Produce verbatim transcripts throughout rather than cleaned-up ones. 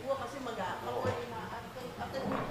Iwa kasi mag-aakaway na at, at, at,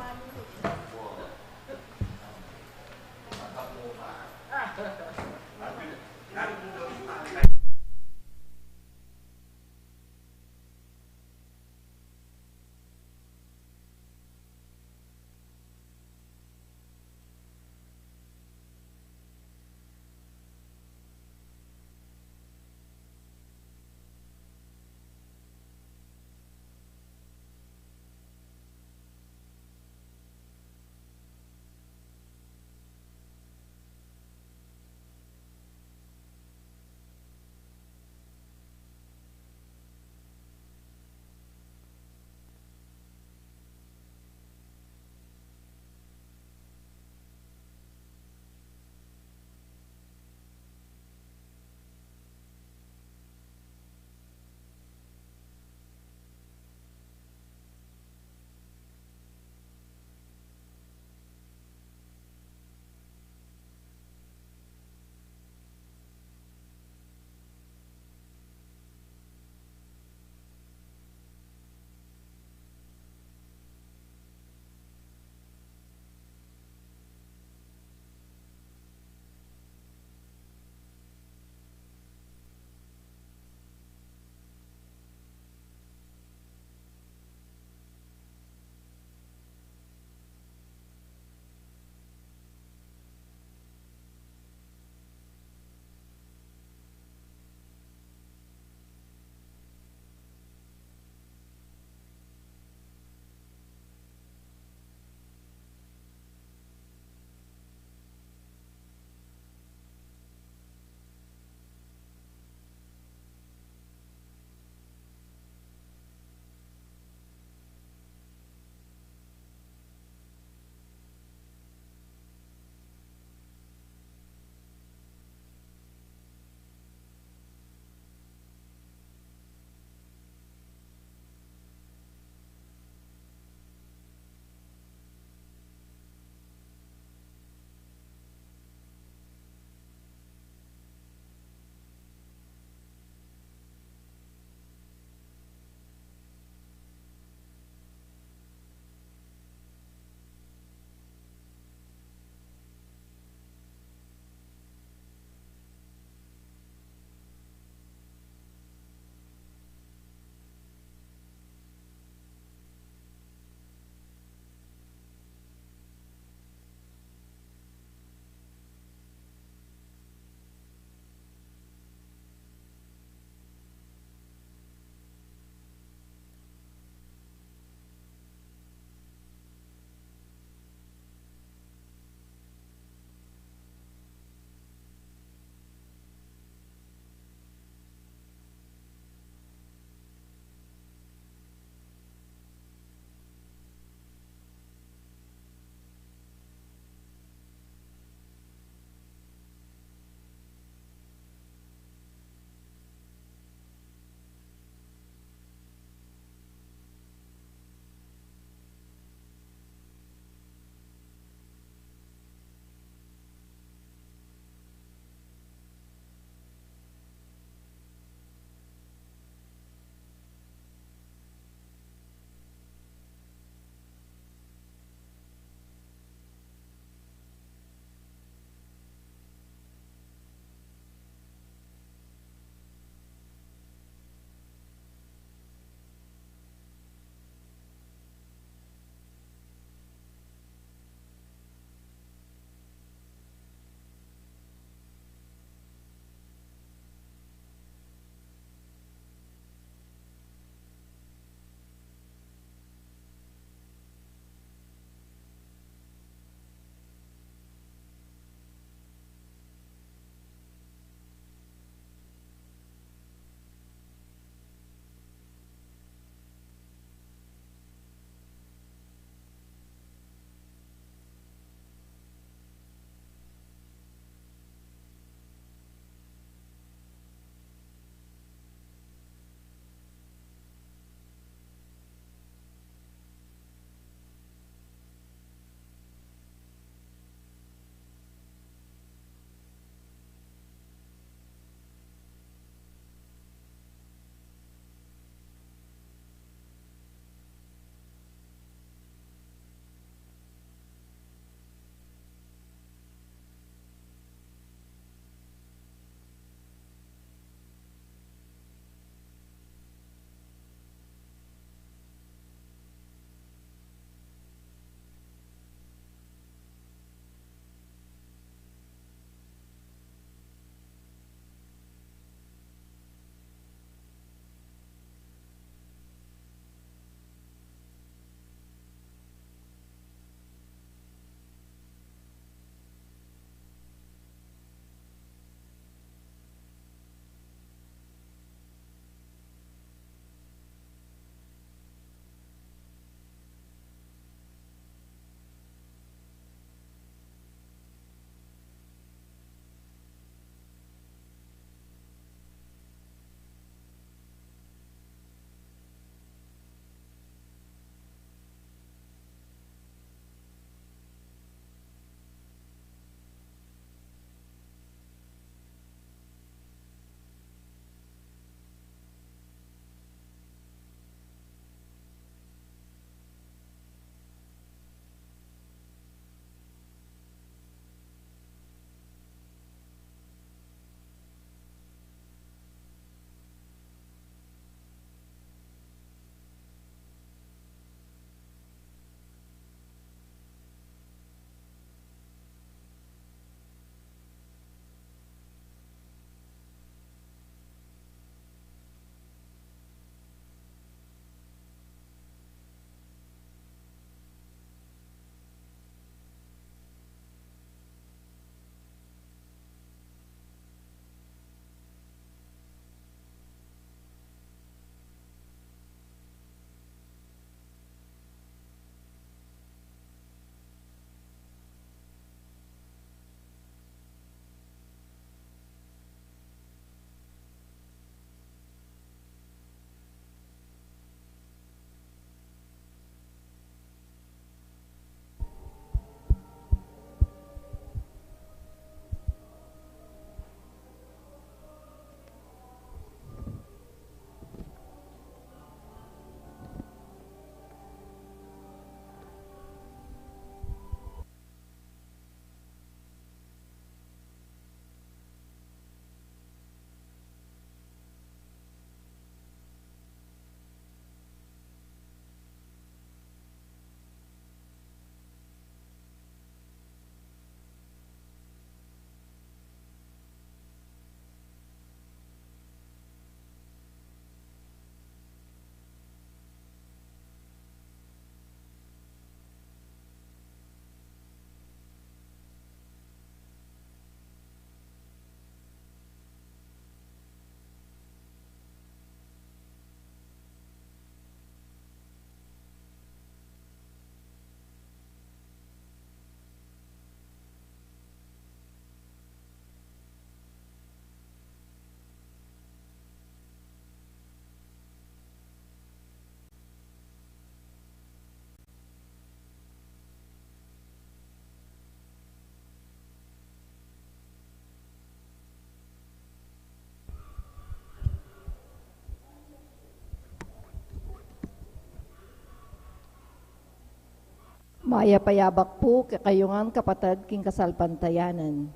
Mayap a yabak pu kekayu ngan, kapatad king kasalpantayanan.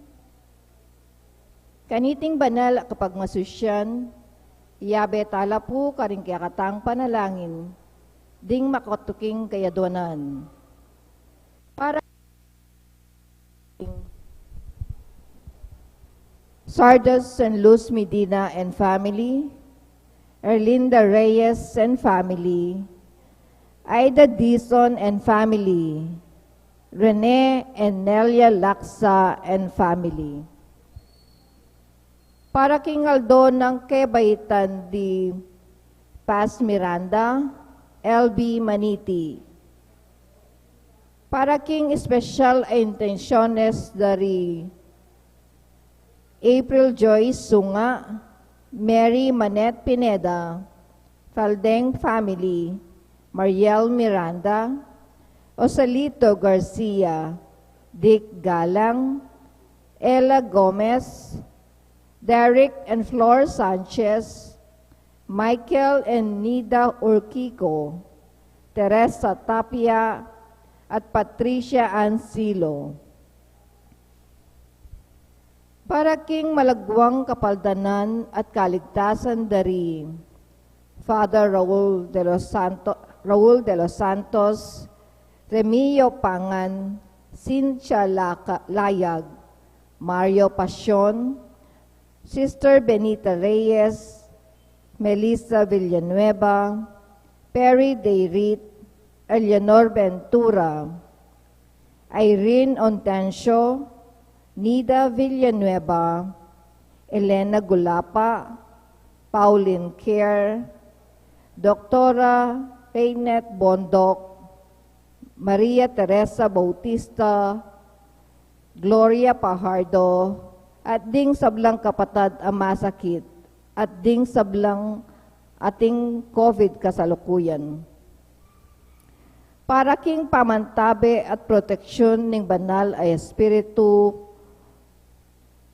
Kaniting banal a kapagmasusyan, iyabe tala pu karing kekatang panalangin ding makatuking kayadwanan. Para Sardas and Luz Medina and family, Erlinda Reyes and family, Aida Dizon and family, Rene and Nelia Laksa and family. Para king aldo nang kebaitan di Paz Miranda, L B Maniti. Para king espesyal a intensyones dari April Joy Sunga, Mary Manette Pineda, Faldeng family, Mariel Miranda, Osalito Garcia, Dick Galang, Ella Gomez, Derek and Flor Sanchez, Michael and Nida Urquico, Teresa Tapia, at Patricia Ancilo. Para king malagwang kapaldanan at kaligtasan dari Father Raul de los Santo-, Raul de los Santos, Remio Pangan, Cynthia Laca-, Layag, Mario Pasion, Sister Benita Reyes, Melissa Villanueva, Perry Dayrit, Eleanor Ventura, Irene Ontencio, Nida Villanueva, Elena Gulapa, Pauline Kerr, Doktora Reinette Bondoc, Maria Teresa Bautista, Gloria Pajardo, at ding sablang kapatad a masakit, at ding sablang ating COVID kasalukuyan. Para king pamantabe at proteksyon ning Banal a Espiritu,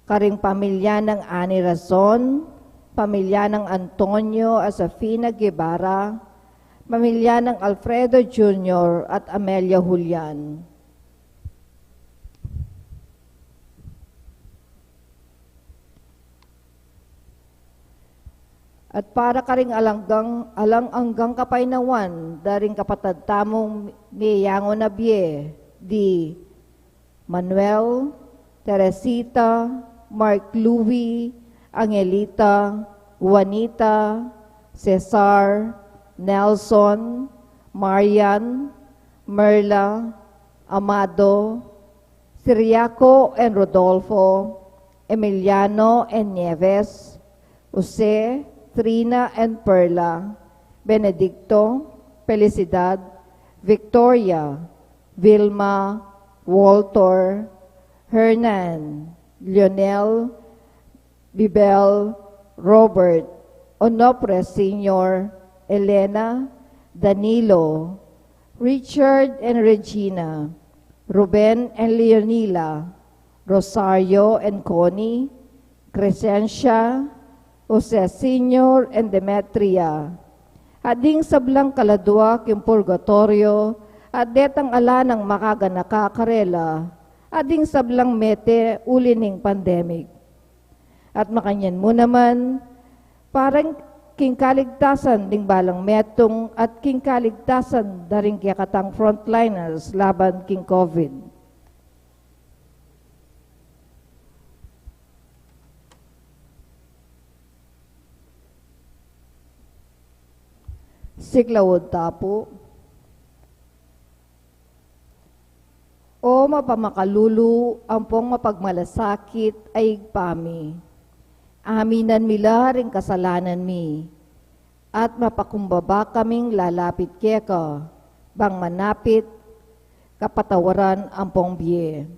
karing pamilya nang Annie Razon, pamilya nang Antonio at Sofina Guevara, pamilya nang Alfredo Junior at Amelia Julian. At para karing alang anggang, alang anggang kapaynawan da ring kapatad tamung meyangu na bie, di Manuel, Teresita, Mark Louis, Angelita, Juanita, Cesar, Nelson, Marian, Merla, Amado, Ciriaco and Rodolfo, Emiliano and Nieves, Jose, Trina and Perla, Benedicto, Felicidad, Victoria, Vilma, Walter, Hernan, Lionel, Bibel, Robert, Onofre Senior, Elena, Danilo, Richard and Regina, Ruben and Leonila, Rosario and Connie, Crescencia, Jose Senior and Demetria, at ding sablang kaladua king purgatorio, at detang ala nang makaganaka karela, at ding sablang mete uli ning pandemic. At makanyan mu naman, para king kaligtasan ding balang metung at king kaligtasan da ring kekatang frontliners laban king COVID. Siklaud ta pu. O mapamakalulu ampong mapagmalasakit a Ibpa mi, aminan mi la ring kasalanan mi, at mapakumbaba kaming lalapit keka, bang manapit kapatawaran ampong bie.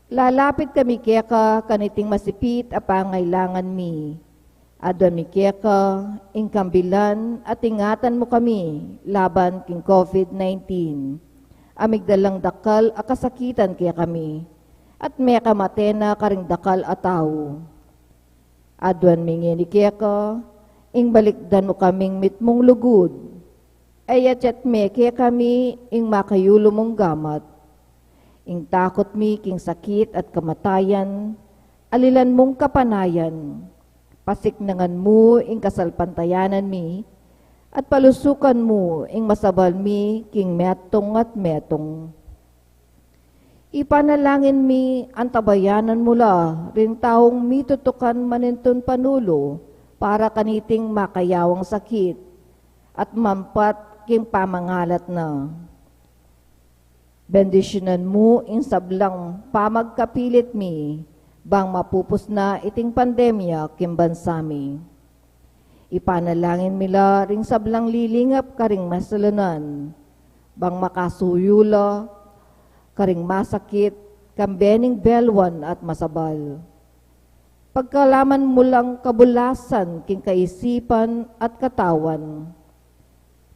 Lalapit kami keka kaniting masipit a pangailangan mi. Aduan mi keka ing kambilan at ingatan mu kami laban king COVID nineteen. A migdalang dakal a kasakitan kekami, at mekamate na karing dakal a tau. Aduan mi ngeni keka ing balikdan mu kaming mitmung lugud. E agyat me kekami ing makayulu mung gamat. Ing takut mi king sakit at kamatayan, alilan mung kapanayan. Pasiknangan mu ing kasalpantayanan mi, at palusukan mu ing masabal mi king metung at metung. Ipanalangin mi, antabayanan mu la ring taung mitutukan manintun panulu para kaniting makayawang sakit at mampat king pamangalat na. Bendisyunan mu ing sablang pamagkapilit mi, bang mapupus na iting pandemya king bansa mi. Ipanalangin mi la ring sablang lilingap karing masalunan, bang makasuyu la karing masakit, kambe ning belwan at masabal. Pagkalaman mu lang kabulasan king kaisipan at katawan.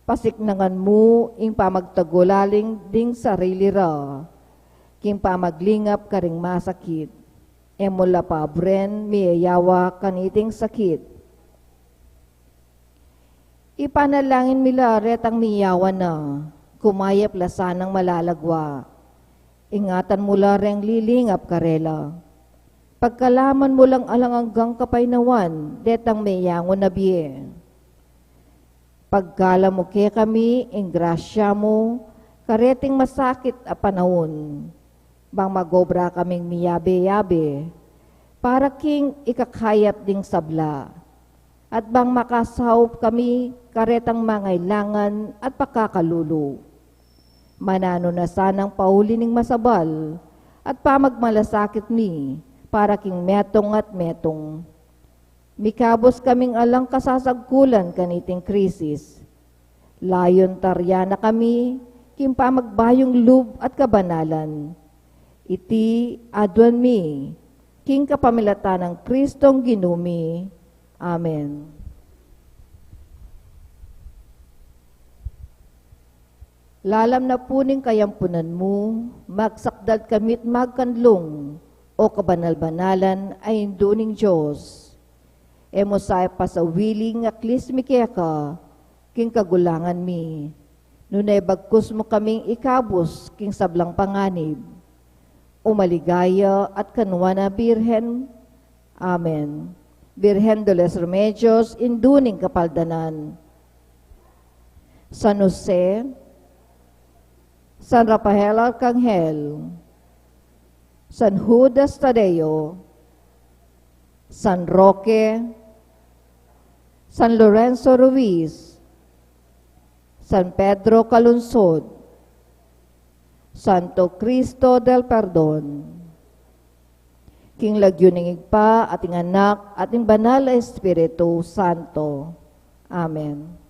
Pasiknangan mu ing pamagtagulaling ding sarili ra king pamaglingap karing masakit. E mu la paburen miyayawa kaniting sakit. Ipanalangin mi la retang miyawa na, kumayap la sanang malalagwa. Ingatan mu la reng lilingap karela. Pagkalaman mu lang alang anggang kapaynawan detang meyangu na bie. Pagkalub mu kekami ing grasya mu kareting masakit a panaun, bang magobra kaming miyabe-yabe para king ikakayap ding sabla, at bang makasaup kami karetang mangailangan at pakakalulu. Mananu na sanang pauli ning masabal at pamagmalasakit mi para king metung at metung. Mikabus kaming alang kasasagkulan kaniting krisis. Layun taryan na kami king pamagbayung lub at kabanalan. Iti aduan mi king kapamilatan nang Kristong Ginu mi. Amen. Lalam na pu ning kayampunan mu, magsakdal kami't magkanlung, o kabanal-banalan a Indu ning Dios. E mu sa pasawili ing aklis mi keka king kagulangan mi, nune bagkus mu kaming ikabus king sablang panganib. O maligaya at kanuan a Birhen. Amen. Birhen de los Remedios, Indu ning Kapaldanan. San Jose, San Rafael Arkanghel, San Judas Tadeo, San Roque, San Lorenzo Ruiz, San Pedro Calungsod, Santo Cristo del Perdon. King lagyu ning Ibpa, at ning Anak, at ning Banal a Espiritu Santo. Amen.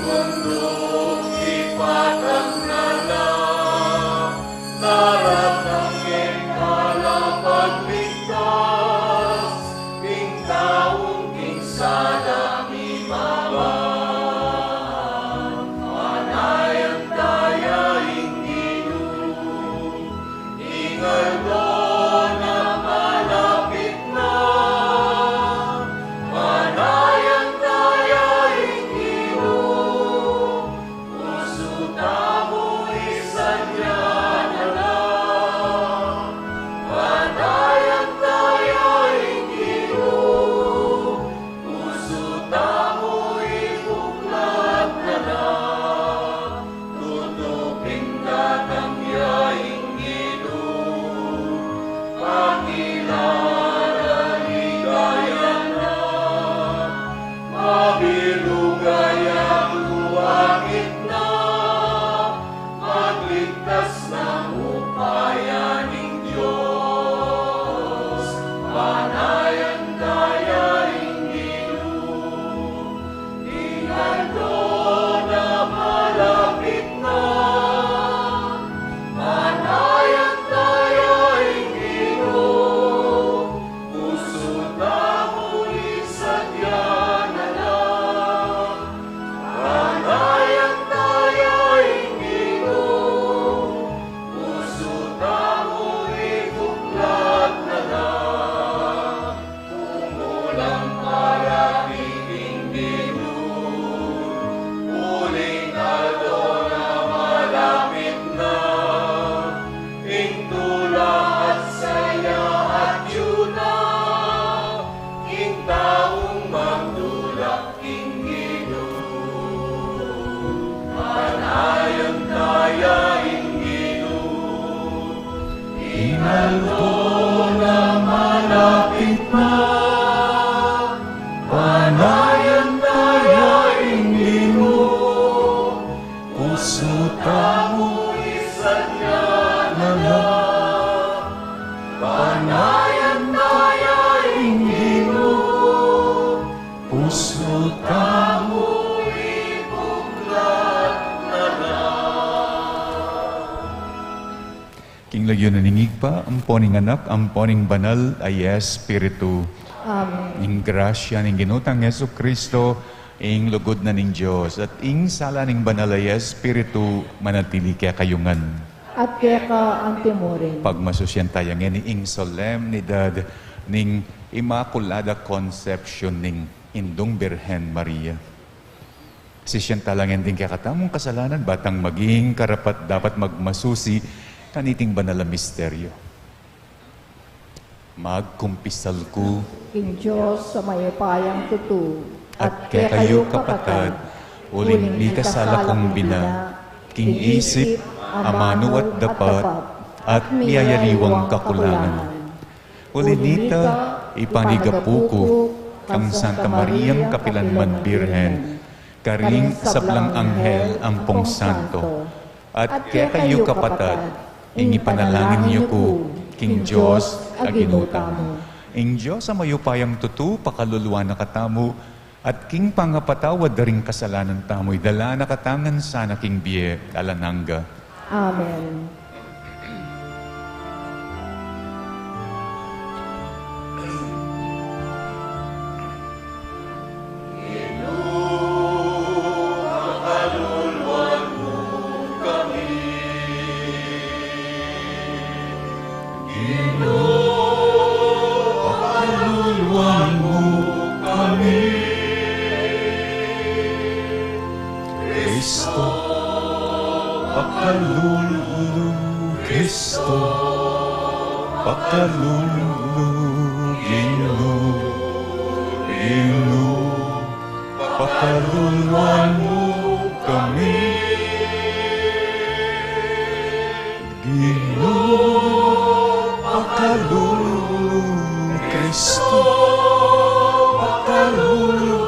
Mundu ipatang na la, naraptang ing kalapagligtas, ing taung king sala mimaman. Panayan taya ing Ginu, ing aldo na malapit na. Panayan taya ing Ginu, pusu tamu isanyan na la. Panayan taya ing Ginu, pusu tamu ibuklat na la. Tutu pin datang ya ing Ginu, pakilala ligaya na, mabilug a yatu akit na, magligtas nang upaya ning Dios. Panayan taya ing Ginu, ing aldo na malapit na. Panayan taya ing Ginu, pusu tamu isanyan na la. Panayan taya ing Ginu, pusu tamu ibuklat na la. Umulang parati ing Ginu, uling aldo na malapit na, ing tula at saya atyu na, ing taung magtulak king Ginu. Panayan taya ing Ginu, ing aldo na malapit na. Panayan taya ing Ginu, pusu tamu isanyan na la. Panayan taya ing Ginu, pusu tamu ibuklat na la. King lagyu na ning Ibpa, ampo ning Anak, ampo ning Banal a Espiritu. Amen. Ing grasya ning Ginu tang Jesucristo, ing lugud na ning Dios, at ing sala ning Banal a Espiritu, manatili kekayu ngan. At keka antimurin. Pagmasusyan taya ngeni ing solemnidad ning Immaculada Concepcion ning Indung Birhen Maria. Sisian tala ngan ding kekatamung kasalanan, ba tang maging karapat-dapat magmasusi kaniting banal a misteryo. Magkumpisal ku king Dios a mayupayang tutu, at kekayu kapatad, uling mikasala kung bina, king isip, amanu at dapat, at miyayaliwang kakulangan. Uli nita, ipanigapu ku kang Santa Mariang kapilanman Birhen, karing sablang anghel ampong santo, at kekayu kapatad, ing ipanalangin yu ku king Dios a Ginu tamu. Ing Dios a mayupayang tutu, pakaluluan na katamu, at king pangapatawad da ring kasalanan tamu, idala na katamu ngan sana king bie alang angga. Amen. Ginu, pakaluluan mu kami. Ginu, pakaluluan mu kami. Kristo, pakalulu. Kristo, pakalulu. Ginu, Ginu, pakaluluan mu kami. Ginu, pakalulu. Kristo, pakalulu.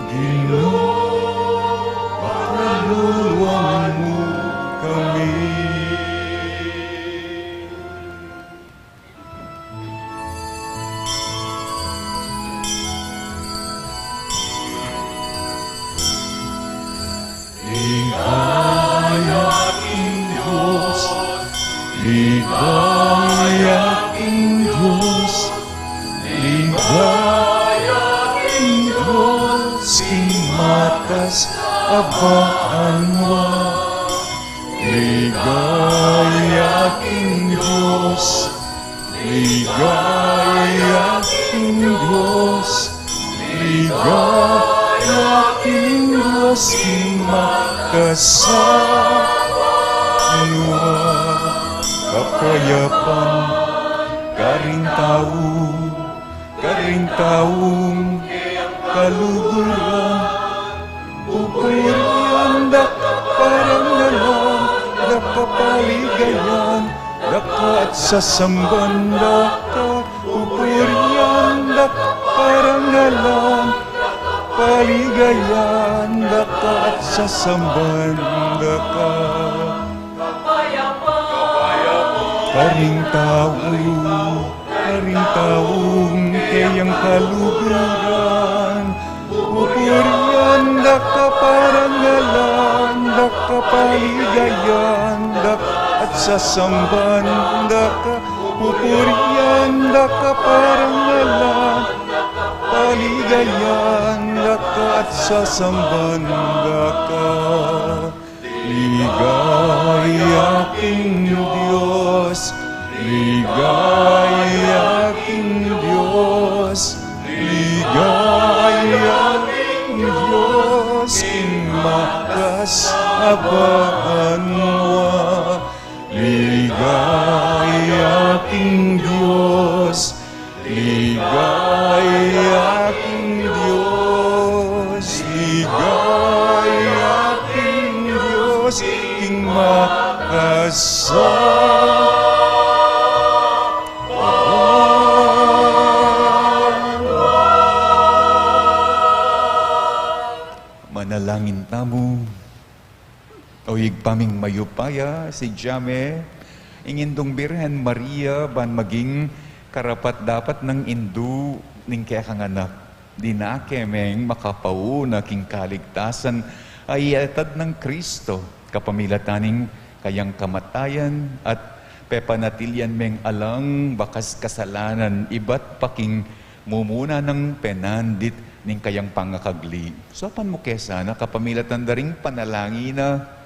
Ginu, pakaluluan mu kami. Matas a banua. Ligaya king Dios, ligaya king Dios, ligaya king Dios king matas a banua. Kapayapan karing tau, karing taung kaluguran, pupurian da ka, parangalan da ka, paligayan da ka, at sasamban da ka. Pupurian da ka, parangalan, paligayan da ka, at sasamban da ka. Karing tau, karing taung keyang kaluguran, pupurian da ka, parangalan da ka, paligayan da ka, at sasamban da ka. Pupurian da ka, parangalan, paligayan da ka, at sasamban da ka. Ligaya king Dios, ligaya king Dios, ligaya king Dios king matas a banua. Ligaya king Dios, ligaya king Dios, ligaya king Dios king matas a banua. Manalangin tamu. O Ibpa ming mayupaya, sadya me ing Indung Birhen Maria ban maging karapat-dapat nang indu ning kekang anak. Dinake meng makapauna king kaligtasan a iatad nang Kristo, kapamilatan ning kayang kamatayan, at pepanatilian meng alang bakas kasalanan ibat pa king mumuna nang penandit ning kayang pangakagli. Saupan mu ke sana kapamilatan da ring panalangin na,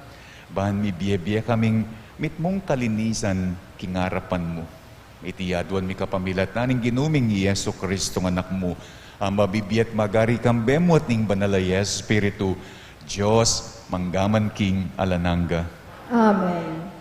ban mibie-bie kaming mitmung kalinisan king arapan mu. Iti aduan mi kapamilatan ning Ginu ming Jesucristo nga Anak mu, a mabibie at magari kambe mu at ning Banal a Espiritu, Dios, mangga man king alang angga. Amen.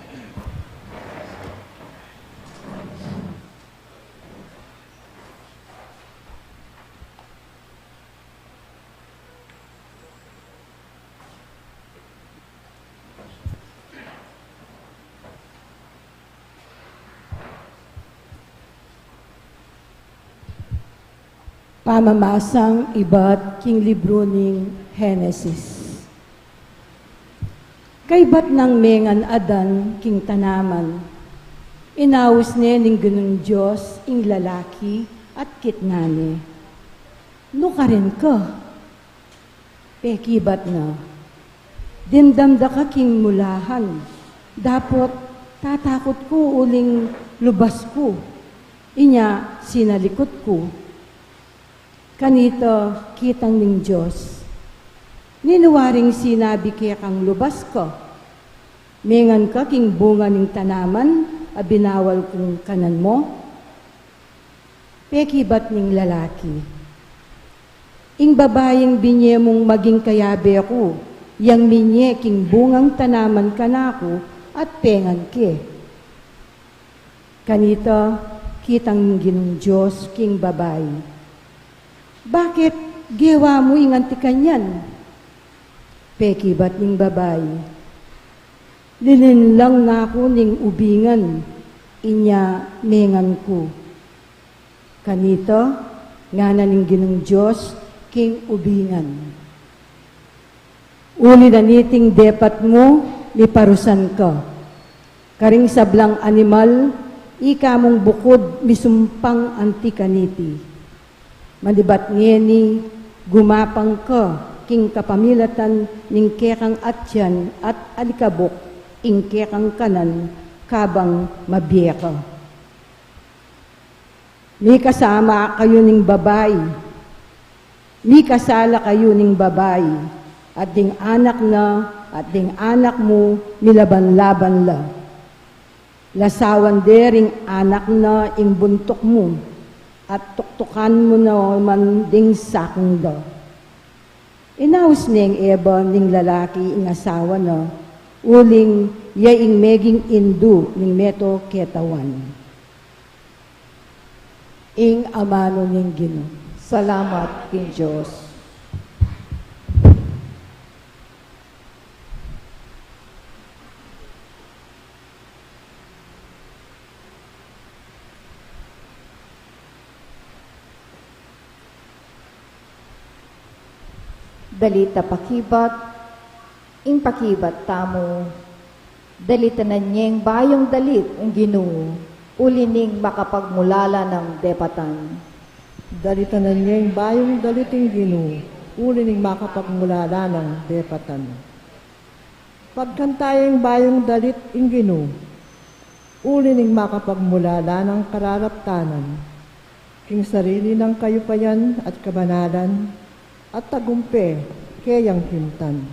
Pamamasang ibat king libru ning Henesis. Kaybat nang mengan Adan king tanaman, inaus ne ning Ginung Dios ing lalaki at kitnan ne. Nukarin ka? Pekibat na, dimdam da ka king mulahan, dapot tatakut ku uling lubas ku. Inya sinalikut ku. Kanita kitang ning Dios, ninu waring sinabi kekang lubas ka? Mengan ka king bunga ning tanaman a binawal kung kanan mu? Pekibat ning lalaki, ing babaing binie mung maging kayabe ku, yang minie king bungang tanaman kanaku at pengan ke. Kanita kitang ning Ginung Dios king babai, bakit gewa mu ing anti kanyan? Pekibat ning babai, lilinlang na ku ning ubingan, inya mengan ku. Kanita ngana ning Ginung Dios king ubingan, uli na niting depat mu miparusan ka. Karing sablang animal ika mung bukud misumpang anti kaniti. Manibat ngeni, gumapang ka king kapamilatan ning kekang atian at alikabuk ing kekang kanan kabang mabie ka. Mikasama kayu ning babai, Mikasala kayu ning babai, at ding anak na, at ding anak mu, milaban-laban la. Lasawan de ring anak na ing buntuk mu, at tuktukan mu naman ding sakung da. Inaus neng Eva ning lalaki ing asawa na, uling ya ing meging indu ning meto ketawan. Ing amanu ning Ginu. Salamat king Dios. Dalit a pakibat. Ing pakibat tamu. Dalitanan yeng bayung dalit ing Ginu, uli ning makapagmulala nang depatan. Dalitanan yeng bayung dalit ing Ginu, uli ning makapagmulala nang depatan. Pagkanta yeng bayung dalit ing Ginu, uli ning makapagmulala nang kararaptanan, king sarili nang kayupayan at kabanalan, at tagumpe keyang kimtan.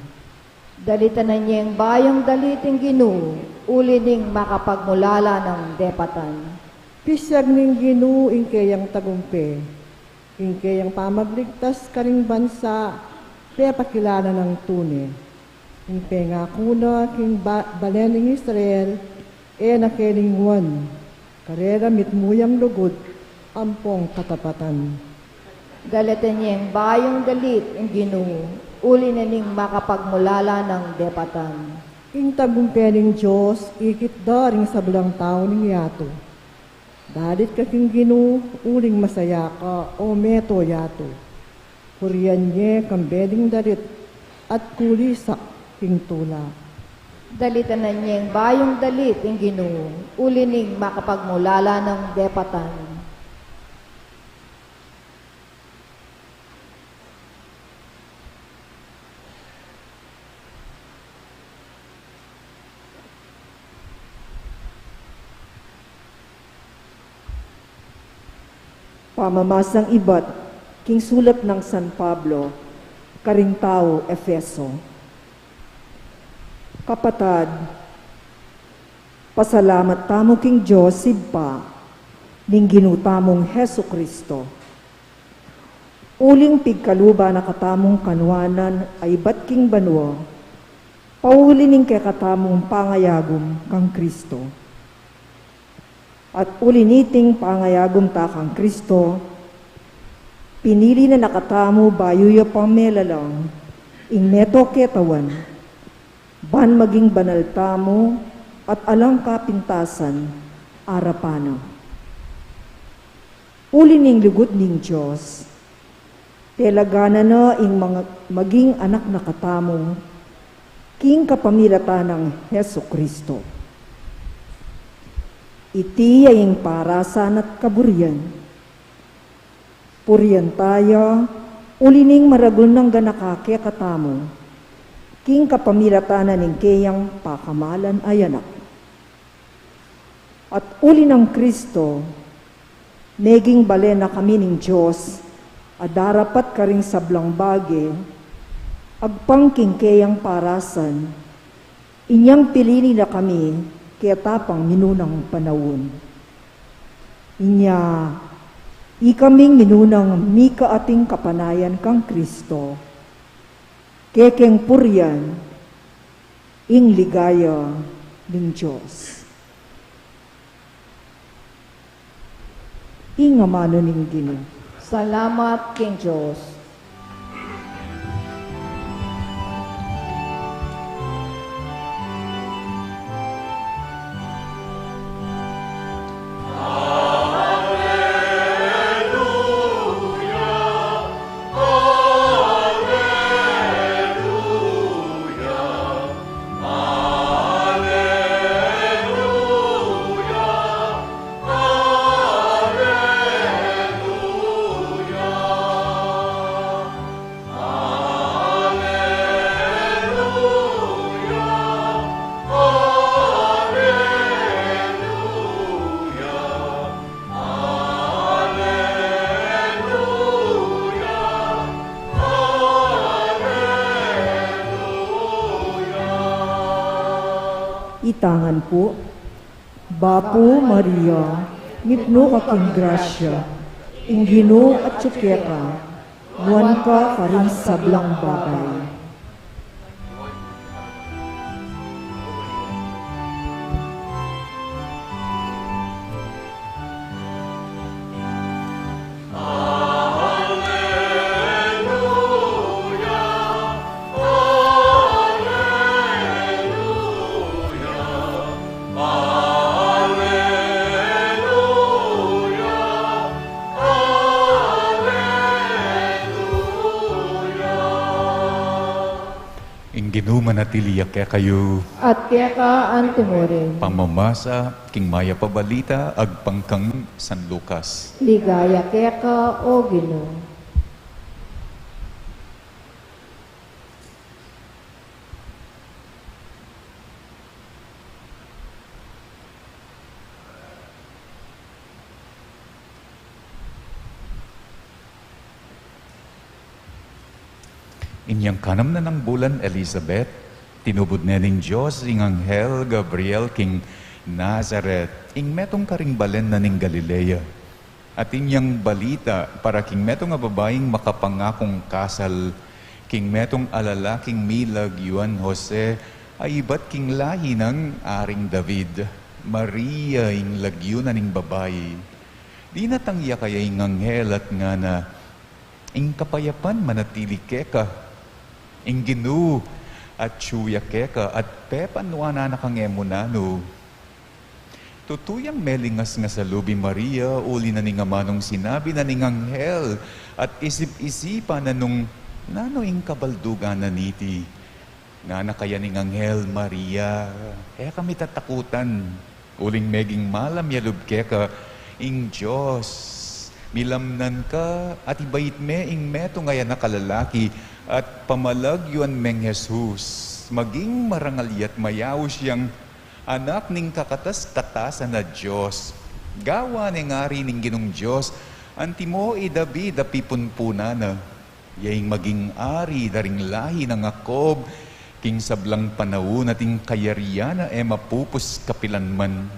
Dalitanan yeng bayung dalit ing Ginu, uli ning makapagmulala nang depatan. Pisyag ning Ginu ing keyang tagumpe, ing keyang pamagligtas karing bansa, pepakilala nang tune. Ing pengaku na king ba-, balen ning Israel, e na kelingwan, karela mitmu yang lugud ampong katapatan. Dalitanan yeng bayung dalit ing Ginu, uli na ning makapagmulala nang depatan. Ing tagumpe ning Dios, ikit da ring sablang tau ning yatu. Dalit ka king Ginu, uling masaya ka, o meto yatu. Purian ye kambe ding dalit, at kulisak king tula. Dalitanan yeng bayung dalit ing Ginu, uli ning makapagmulala nang depatan. Pamamasang ibat king sulat nang San Pablo karing tau Efeso. Kapatad, pasalamat tamu king Dios Ibpa ning Ginu tamung Jesu-Cristo. Uling pigkaluban na katamung kanuanan a ibat king banua, pauli ning kekatamung pangayagum kang Cristo. At uli niting pangayagum ta kang Cristo, pinili na na katamu bayu ya pa melalang ing meto ketawan, ban maging banal tamu at alang kapintasan arapan na. Uli ning lugud ning Dios, telaganan na ing mga, maging anak na katamu, king kapamilatan nang Jesu-Cristo. Iti ya ing parasan at kaburian. Purian ta ya, uli ning maragul nang ganaka kekatamu, king kapamilatan na ning keyang pakamalan a Anak. At uli nang Cristo, meging balen na kami ning Dios, a darapat karing sablang bage, agpang king keyang parasan, inyang pinili na kami keta pang minunang panaun. Inya, ikaming minunang mikaating kapanayan kang Cristo, kekeng purian ing ligaya ning Dios. Ing amanu ning Ginu. Salamat king Dios. Itangan pu. Bapu Maria, mipnu ka king grasya, ing Ginu atyu keka, nuan ka karing sablang babai. Ing Ginu manatili ya kekayu. At keka antimurin. Pamamasa king mayap a balita agpang kang San Lucas. Ligaya keka, O Ginu. Inyang kanam na nang bulan Elizabeth, tinubud ne ning Dios ing anghel Gabriel king Nazaret, ing metung karing balen na ning Galilea. Atin yang balita para king metung a babaing makapangakung kasal, king metung a lalaking milagyuan Jose, a ibat king lahi nang Aring David. Maria ing lagyu na ning babai. Dinatang ya kaya ing anghel at ngana, "Ing kapayapan manatili keka. Ing Ginu atyu ya keka at pepanuanan na kang e mu nanu." Tutu yang melingas nga salub i Maria, uli na ning amanung sinabi na ning anghel, at isip-isipan na nung nanu ing kabaldugan na niti. Ngana kaya ning anghel, "Maria, e ka mitatakutan, uling meging malam ya lub keka ing Dios. Milamnan ka, at ibait me ing metung a anak a lalaki, at pamalagyuan meng Jesus. Maging marangal ya't mayaus yang anak ning kakatas-katasan a Dios. Gawan neng ari ning Ginung Dios, antimo i David a pipunpunan na. Ya ing maging ari da ring lahi nang Jacob king sablang panaun, at ing kayarian na e mapupus kapilanman."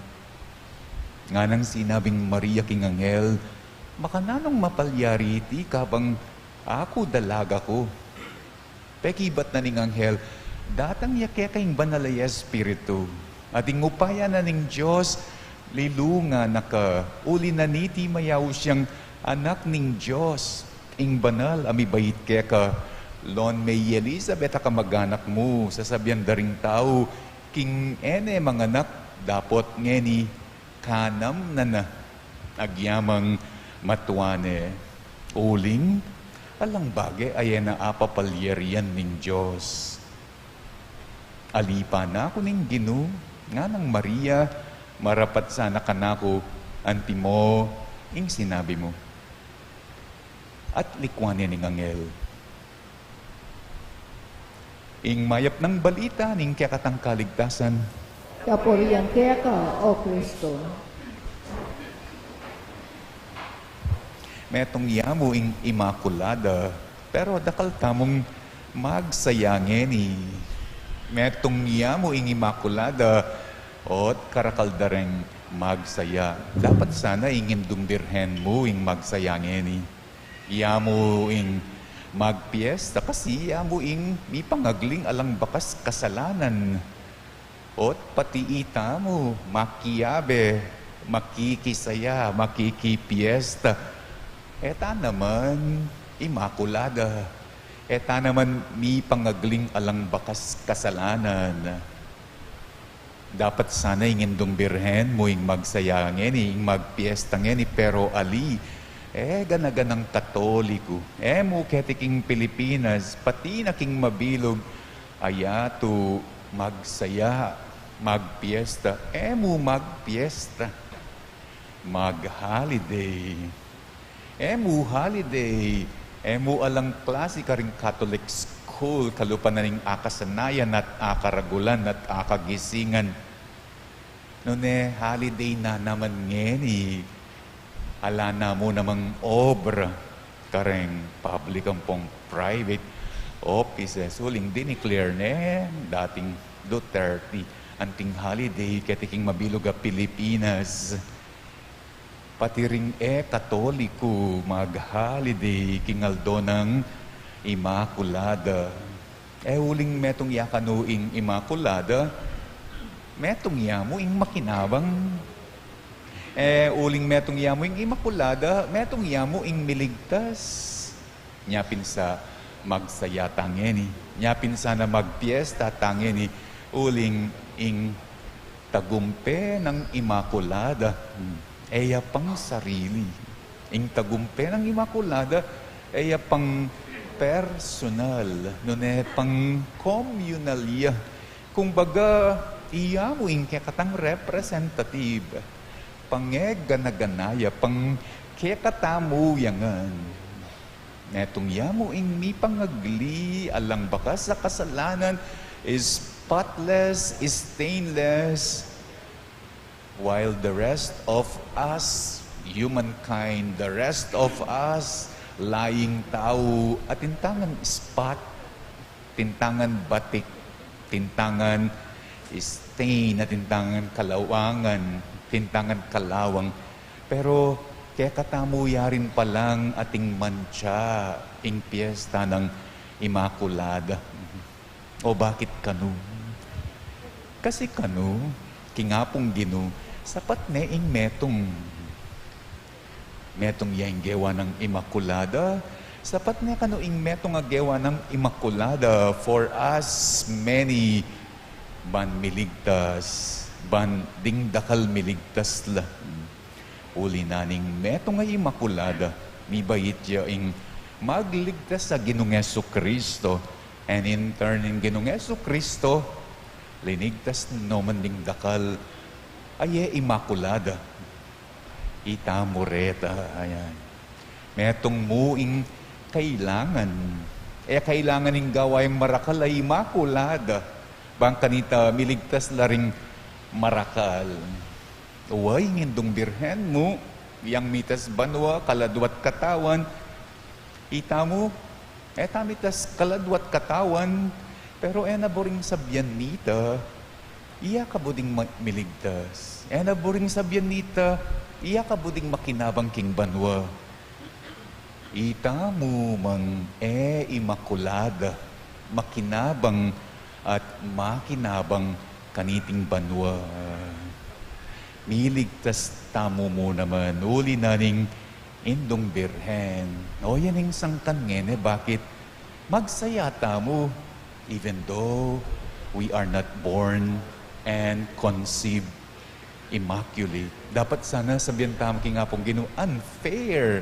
Nganang sinabing Maria king anghel, "Makananung mapalyari iti kabang aku dalaga ku?" Pekibat na ning anghel, "Datang ya keka ing Banal a Espiritu, at ing upaya na ning Dios lilungan na ka, uli na niti mayaus yang Anak ning Dios, ing Banal a mibait keka. Lon me i Elizabeth a kamag-anak mu, sasabian da ring tau, king e ne manganak, dapot ngeni kanam na na, agyamang matua ne. Uling alang bage a e na apapalyarian ning Dios." "Ali pa naku ning Ginu," nganang Maria, "marapat sana kanaku antimo ing sinabi mu." At likuan ne ning anghel. Ing mayap nang balita ning kekatang kaligtasan. Kapurian keka, O Kristo. Metung ya mu ing Imakulada, pero dakal tamung magsaya ngeni. Metung ya mu ing Imakulada, o't karakal da reng magsaya. Dapat sana ing Indung Birhen mu ing magsaya ngeni. Ya mu ing magpiesta kasi ya mu ing mipangagling alang bakas kasalanan. O't pati itamu, makiabe, makikisaya, makikipiesta. E ta naman Imakulada. E ta naman mipangagling alang bakas kasalanan. Dapat sana ing Indung Birhen mu ing magsaya ngeni, ing magpiesta ngeni, pero ali, e gana-ganang Katoliku, e mu keti king Pilipinas, pati na king mabilug a yatu, magsaya, magpiesta, e mu magpiesta, mag-holiday. E mu holiday, e mu alang klasi karing Catholic school, kalupa na ning akasanayan at akaragulan at akagisingan. Nune holiday na naman ngeni, ala na mu namang obra kareng public ampong private offices. Uling dineclare ne dating Duterte Anting holiday keti king mabilug a Pilipinas. Pati ring e Katoliku mag-holiday king aldo nang Imakulada. E uling metung ya kanu ing Imakulada, metung ya mu ing makinabang. E uling metung ya mu ing Imakulada, metung ya mu ing miligtas. Nya pin sa magsaya ta ngeni, nya pin sana magpiesta ta ngeni, uling ing tagumpe nang Imakulada, hmm, e ya pang sarili. Ing tagumpe nang Imakulada, e ya pang personal, nune pang communal ya. Kumbaga, iya mu ing kekatang representative, pangegana-gana ya, pang kekatamu ya ngan. Metung ya mu ing mipangagli, alang bakas a kasalanan, spotless, stainless, while the rest of us, humankind, the rest of us, laying tau, atin ta ngan spot, atin ta ngan batik, atin ta ngan stain, atin ta ngan kalawangan, atin ta ngan kalawang. Pero kekatamu ya rin palang ating mantsa ing piesta nang Imakulada. O bakit kanu? Kasi kanu, king Apung Ginu, sapat ne ing metung. Metung ya ing gewa nang Imakulada, sapat ne kanu ing metung a gewa nang Imakulada for us many, ban miligtas, ban ding dakal miligtas la. Uli na ning metung a Imakulada, mibait ya ing magligtas a Ginung Jesucristo, and in turn ing Ginung Jesucristo, linigtas no man ding dakal a e Imakulada. Ita mu reta, ayan. Metung mu ing kailangan. E kailangan ing gawa yang marakal a Imakulada. Bang kanita miligtas la ring marakal. Uway, ing Indung Birhen mu, yang mitas banua, kaladwa't katawan. Ita mu, e ta mitas kaladwa't katawan, pero e na buring sabian nita, iya ka bu ding ma-, miligtas. E na buring sabian nita, iya ka bu ding makinabang king banua. Ita mu mang e Imakulada, makinabang at makinabang kaniting banua. Miligtas tamu mu naman, uli na ning Indung Birhen. O, yan ing sangkan ngeni, bakit magsaya tamu, even though we are not born and conceived immaculate. Dapat sana sabian tamu king Apung Ginu, unfair.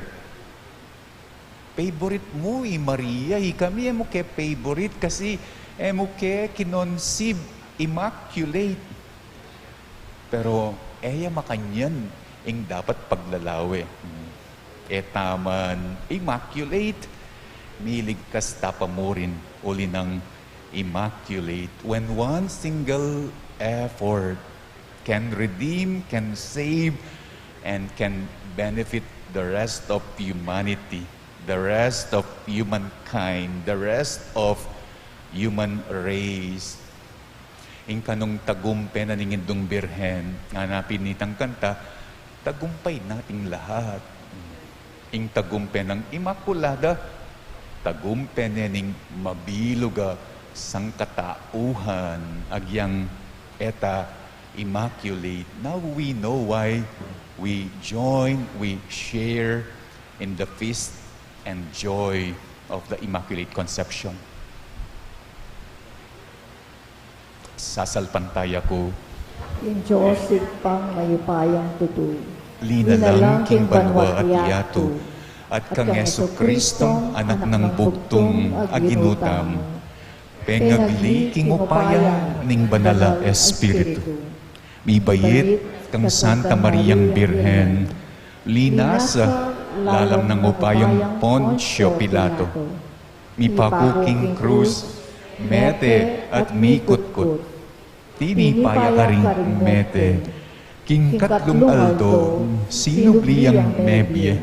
Favorite mu i Maria, i kami e mu ke favorite kasi e mu ke kinonceive immaculate. Pero e ya makanyan ing dapat paglalawe. E ta man immaculate, miligtas ta pa murin uli nang immaculate. When one single effort can redeem, can save, and can benefit the rest of humanity, the rest of humankind, the rest of human race. Ing kanung tagumpe na ning Indung Birhen, ngana pin nitang kanta, tagumpay nating lahat. Ing tagumpe nang Imakulada, tagumpe ne ning mabilug a sangkatauhan, agyang e ta immaculate. Now we know why we join, we share in the feast and joy of the Immaculate Conception. Sasalpantaya ku king Dios Ibpang mayupayang tutu, linalang king banua at yatu, at kang Jesucristong Anak nang Bugtung a Ginu tamu, pengagli king upaya ning Banal a Espiritu, mibait kang Santa Mariang Birhen, linasa lalam nang upayang Poncio Pilato, mipaku king krus, mete at mikutkut. Tinipa ya karing mete, king katlung aldo sinubli yang mebie,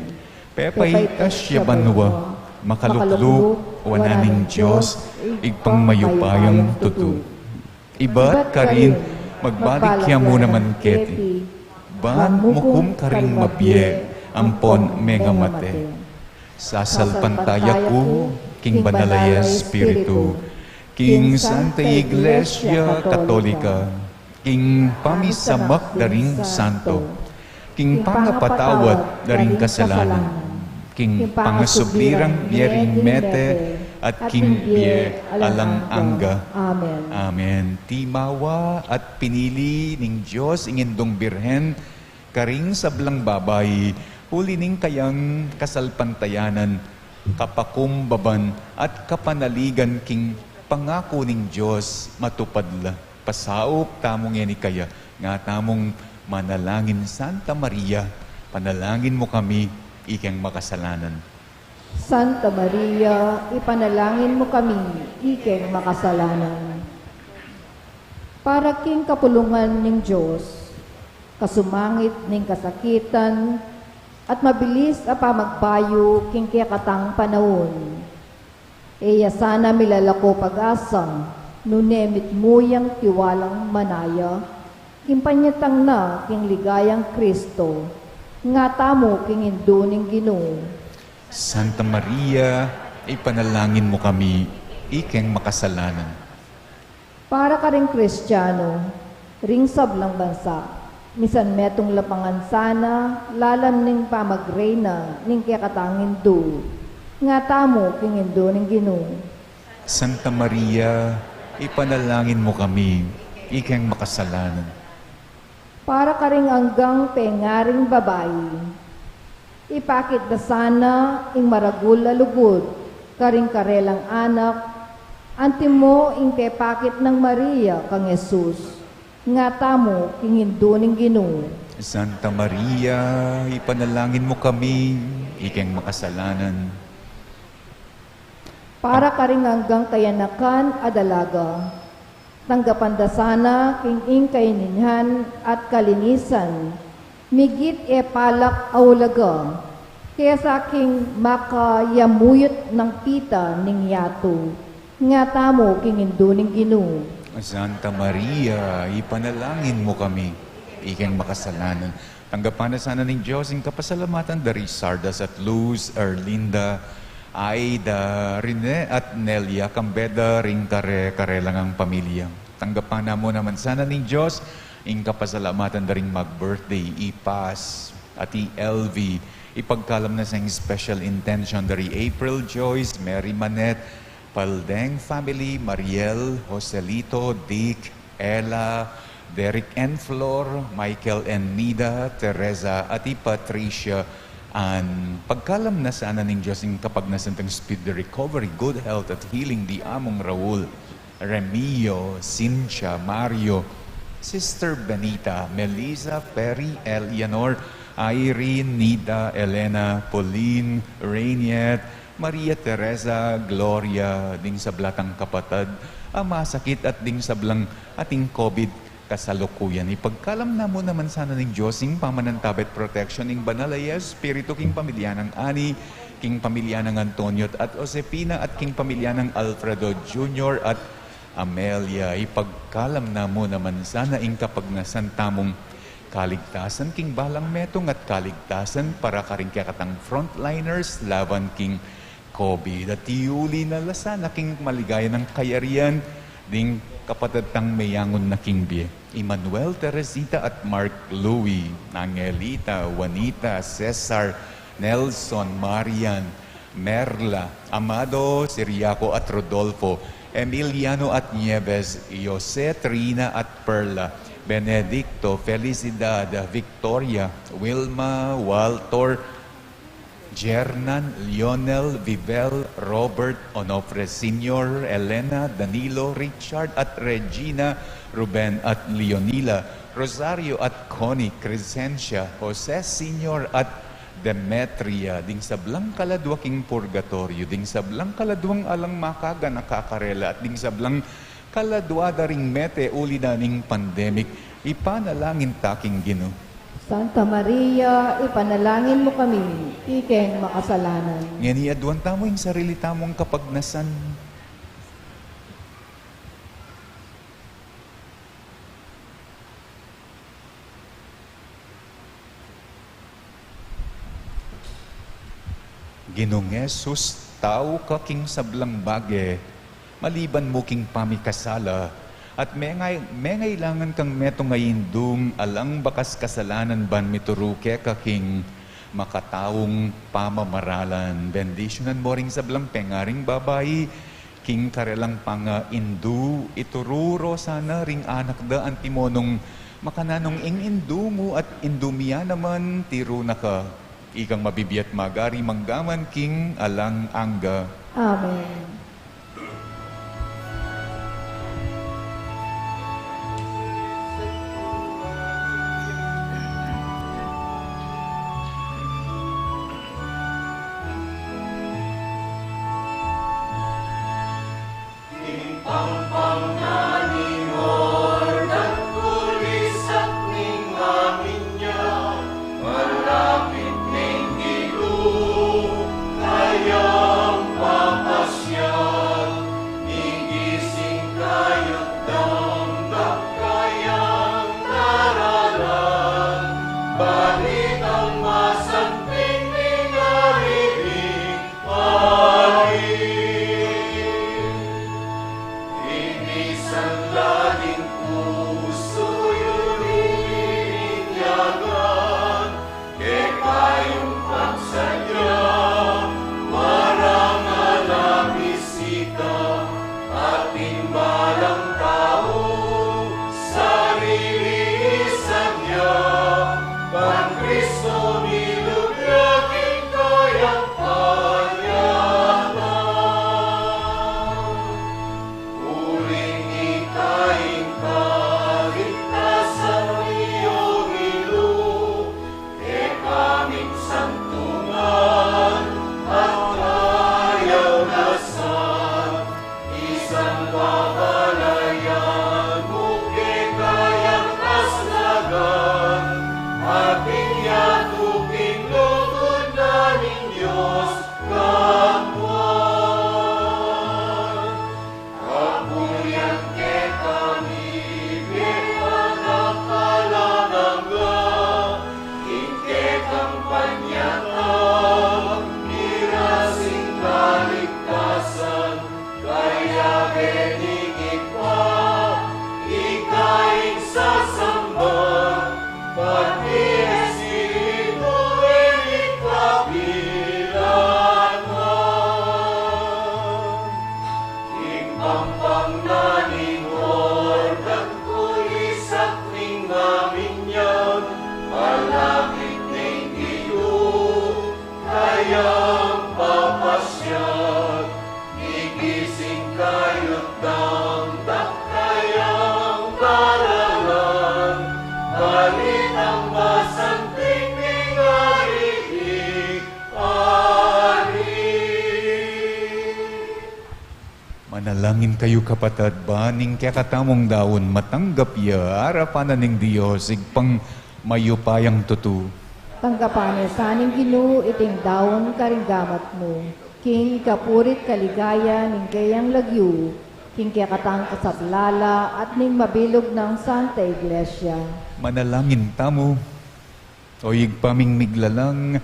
pepaitas ya banua, makalukluk wanan ning Dios Ibpang mayupayang tutu. Ibat karin Magbalik ya mu naman keti. Ban mukum karing mabie ampon mengamate. Sasalpantaya ku king Banal a Espiritu, king Santa Iglesia Katolika, king pamisamak da ring santo, king pangapatawad da ring kasalanan, king pangasubli rang mie ring mete, at king bie alang angga. Amen. Amen. Timawa at pinili ning Dios ing Indung Birhen karing sablang babai, uli ning kayang kasalpantayanan, kapakumbaban, at kapanaligan king pangaku ning Dios matupad la. Pasaup tamu ngeni kaya, nga tamung manalangin. Santa Maria, ipanalangin mu kami, ikeng makasalanan. Santa Maria, ipanalangin mu kami, ikeng makasalanan. Para king kapulungan ning Dios, kasumangit ning kasakitan, at mabilis a pamagbayu king kekatang panaun. E ya sana milalako pag-asa, nune mitmu yang tiwalang manaya, king panyatang na king ligayang Kristo, nga tamu king Indu ning Ginu. Santa Maria, ipanalangin mu kami, ikeng makasalanan. Para karing Kristiano, ring sablang bansa, misan metung lapangan sana, lalam ning pamagreyna ning kekatang Indu, nga tamu king Indu ning Ginu. Santa Maria, ipanalangin mu kami, ikeng makasalanan. Para karing anggang pengaring babai, ipakit da sana ing maragul a lugud karing karelang anak, antimo ing pepakit nang Maria kang Jesus, nga tamu king Indu ning Ginu. Santa Maria, ipanalangin mu kami, ikeng makasalanan. Para karing anggang kayanakan a dalaga, tanggapan da sana king ing kaininhan at kalinisan, migit e palak a ulaga, kesa king makayamuyut nang pita ning yatu, nga tamu king Indu ning Ginu. Santa Maria, ipanalangin mu kami, ikeng makasalanan. Tanggapan na sana ning Dios ing kapasalamatan da ri Sardas at Luz, Erlinda, Aida, Rene, at Nelia, kambe da ring kare-kare lang a pamilya. Tanggapan na mu naman sana ning Dios ing kapasalamatan da ring mag-birthday, i Paz at i Elvi. Ipagkalam na sa ing special intention da ri April Joyce, Mary Manette, Paldeng family, Mariel, Joselito, Dick, Ella, Derek and Flor, Michael and Nida, Teresa, at i Patricia Ann. Pagkalam na sana ning Dios ing kapagnasan dang speedy recovery, good health at healing di Among Raul, Remio, Cynthia, Mario, Sister Benita, Melissa, Perry, Eleanor, Irene, Nida, Elena, Pauline, Rainier, Maria Teresa, Gloria, ding sabla tang kapatad a masakit at ding sablang ating COVID kasalukuyan. Ipagkalam na mu naman sana ning Dios ing pamanantabe at protection ning Banal a Espiritu king pamilya nang Ani, king pamilya nang Antonio at Josefina, at king pamilya nang Alfredo Junior at Amelia. Ipagkalam na mu naman sana ing kapagnasan tamung kaligtasan king balang metung at kaligtasan para karing kekatang frontliners laban king COVID. At iuli na la sana king maligaya nang kayarian ding kapatad tang meyangun na king bie, Emmanuel, Teresita at Mark Louis, Angelita, Juanita, Cesar, Nelson, Marian, Merla, Amado, Siriaco at Rodolfo, Emiliano at Nieves, Jose, Trina at Perla, Benedicto, Felicidad, Victoria, Wilma, Walter, Jernan, Lionel, Vivel, Robert, Onofre Senior, Elena, Danilo, Richard at Regina, Ruben at Leonila, Rosario at Connie, Crescencia, Jose Senior at Demetria, ding sablang kaladua king purgatoryo, ding sablang kaladuang alang makaganaka karela, at ding sablang kaladua da ring mete uli na ning pandemic, ipanalangin ta king Ginu. Santa Maria, ipanalangin mu kami, ikeng makasalanan. Ngeni aduan tamu ing sarili tamung kapagnasan. Ginung Jesus, tau ka king sablang bage, maliban mu king pamikasala, at mengay-, mengailangan kang metung a indung alang bakas kasalanan ban mituru keka king makataung pamamaralan. Bendisyunan mu ring sablang pengaring babai, king karelang pangaindu, ituru ro sana ring anak da antimo nung makananu ing indu mu at indu mi ya naman, tiru na ka. Ikang mabibie at magari manggaman king alang angga. Amen. King pampang na ning ordang kulisat ning maminyan, malapit ning Ginu, kayang papasyal, migising kayu't damdam kayang daralan, balitang masanting ning ari ning Pari. Inisan la ning pusu yu ring yagan, kekayung pagsadya, marangal a bisita, atin balang tau, sarili isan ya, ban Kristo nilub ya king kayang panyatang. Uling ika ing kaligtasan, o Ginu, kekaming santungan at kayaulasan, isan babalayan mu kekayang kaslagan, atin yatu king lugud na ning Dios Katawan. Kapulian kekami, kekang alang angga, king kekang panyatang, mirasing kaligtasan, kaya king Ibpa, ika ing sasamba, pati Espiritu ing kapilan na. King pampang na ning ordang kulisat ning maminyan, malapit ning Ginu, kayang papasyal, migising kayu't damdam kayang daralan, balitang masanting ning ari ning Pari. Manalangin kayu, kapatad, ban ing kekatamung daun matanggap ya arapan na ning Dios Ibpang mayupayang tutu. Tanggapan na sa ning Ginu iting daun karing gamat mu, king ikapurit kaligaya ning keyang lagyu, king kekatang kasablala at ning mabilug nang Santa Iglesia. Manalangin tamu. O Ibpa ming miglalang,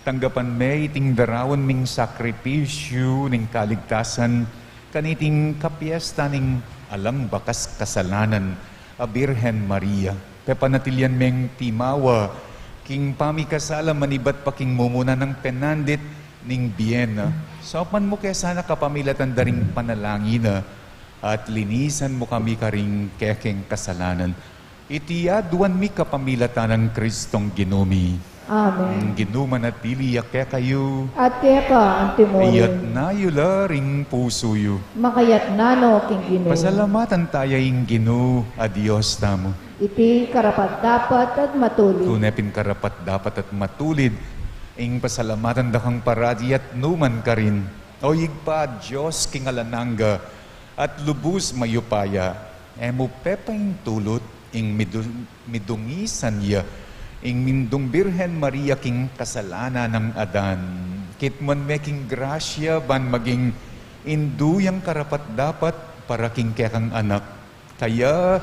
tanggapan me iting daraun ming sakripisyu ning kaligtasan kaniting kapiesta ning alang bakas kasalanan a Birhen Maria. Pepanatilian meng timawa king pamikasala manibat pa king mumuna nang penandit ning bie na. Saupan mu ke sana kapamilatan da ring panalangin na, at linisan mu kami karing kekeng kasalanan. Iti aduan mi kapamilatan nang Kristong Ginu mi. Amen. Ing Ginu manatili ya kekayu. At keka antimurin. Iyatna yu la ring pusu yu. Makayatna no king Ginu. Pasalamatan taya ing Ginu a Dios tamu. Iti karapat-dapat at matulid. Tune pin karapat-dapat at matulid ing pasalamatan da kang parati at nu man karin, O Ibpa, Dios king alang angga at lubus mayupaya. E mu pepaintulut ing midu-, midungisan ya ing mindung Birhen Maria king kasalanan nang Adan. Kitmuan me king grasya ban maging indu yang karapat-dapat para king kekang anak. Kaya,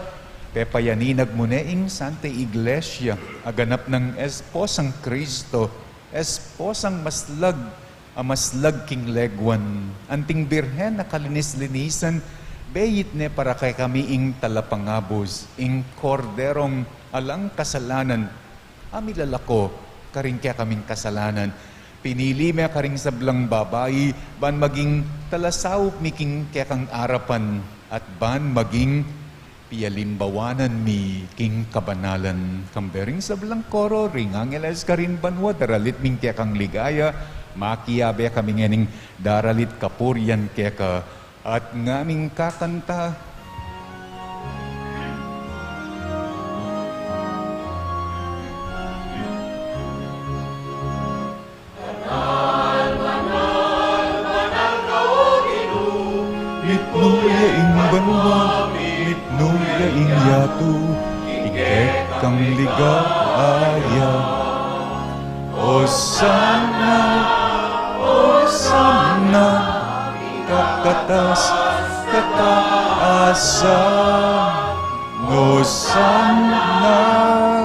pepayaninag mu ne ing Santa Iglesia a ganap nang esposang Kristo, esposang maslag a maslag king leguan, anting Birhen a kalinis-linisan, beit ne para kekami ing talapangabus, ing Korderong alang kasalanan, a milalako karing kekaming kasalanan. Pinili me karing sablang babai, ban maging talasaup mi king kekang arapan, at ban maging pialimbawanan mi king kabanalan. Kambe ring sablang koro ring angeles karin banua, daralit ming kekang ligaya, makiabe kami ngening daralit kapurian keka, at ngaming kakanta. Mitmu ya ing banua, mitmu ya ing yatu, king kekang ligaya. Osana, Osana, kakatas kataasan. Osana,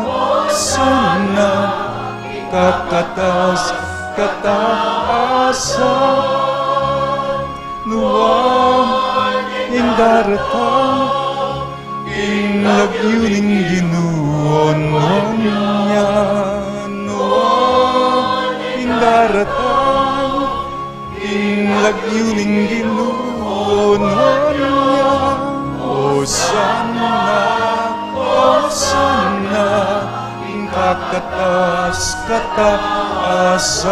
Osana, kakatas kataasan. Nuan ing daratang, ing lagyu ning Ginu, nuan ya. Nuan ing daratang, ing lagyu ning Ginu, nuan ya. Osana, Osana, ing kakatas kataasan.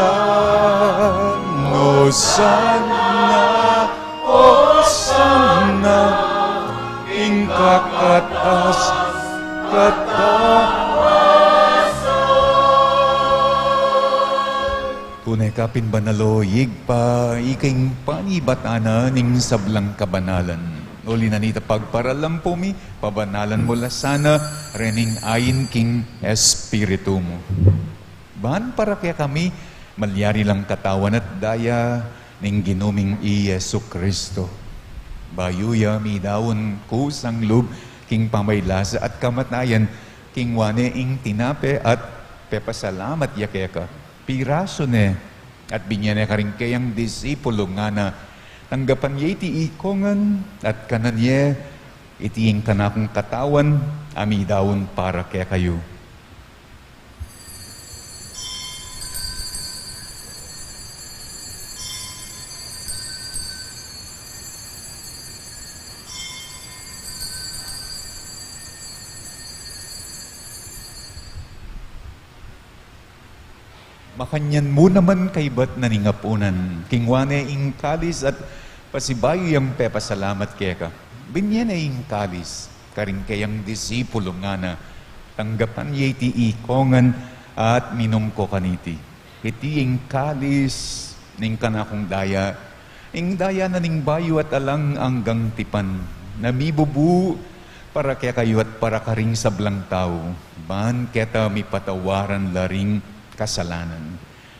Osana, Osana, ing kakatas kataasan. Tune ka pin banal, o Ibpa, ika ing panibatan na ning sablang kabanalan. Uli na nita pagparalan pu mi, pabanalan mu la sana rening ain king Espiritu mu. Ban para kekami, malyari lang katawan at daya ning Ginu ming i Jesu Cristo. Bayu ya midaun kusang lub king pamaylasa at kamatayan, kingwa ne ing tinape at pepasalamat ya keka. Pirasu ne, at binye ne karing keyang disipulu, ngana, tanggapan ye iti iko ngan, at kanan ye, iti ing kanakung katawan, a midaun para kekayu. Makanyan mu naman kaybat na ning apunan, kingwa ne ing kalis at pasibayu yang pepasalamat keka. Binye ne ing kalis karing keyang disipulu, ngana, tanggapan ye iti iko ngan at minum ko kaniti. Iti ing kalis ning kanakung daya, ing daya na ning bayu at alang anggang tipan, na mibubu para kekayu at para karing sablang tau, ban keta mipatawaran la ring kasalanan.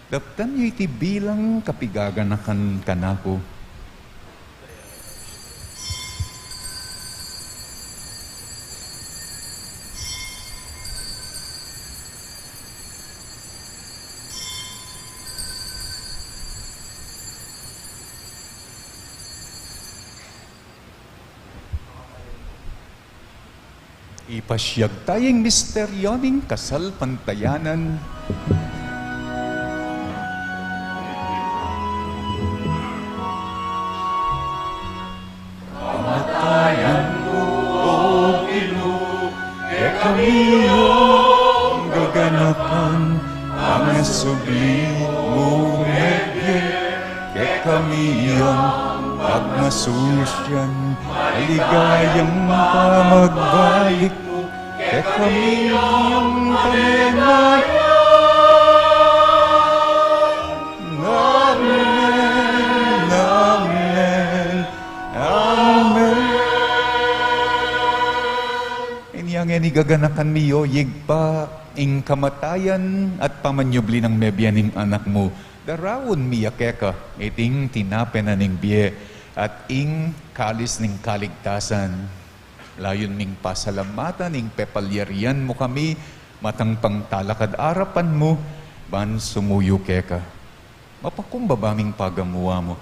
Daptan yu iti bilang kapigaganakan kanaku. Ipasiag taya ing misteryu ning kasalpantayanan. Kamatayan mu, O Ginu, kekami yang gaganakan, pangasubli mu mebie, kekami yang pagmasusyan, maligayang pamagbalik mu, kekami yang kamenayan. Amen, amen, amen. Inya ngeni gaganakan mi, o Ibpa, ing kamatayan at pamanyubli nang mebie ning Anak mu. Daraun mi ya keka iting tinape na ning bie at ing kalis ning kaligtasan. Layun ming pasalamatan ing pepalyarian mu kami matang pangtalakad arapan mu ban sumuyu keka. Mapakumbaba ming pagamu-amu,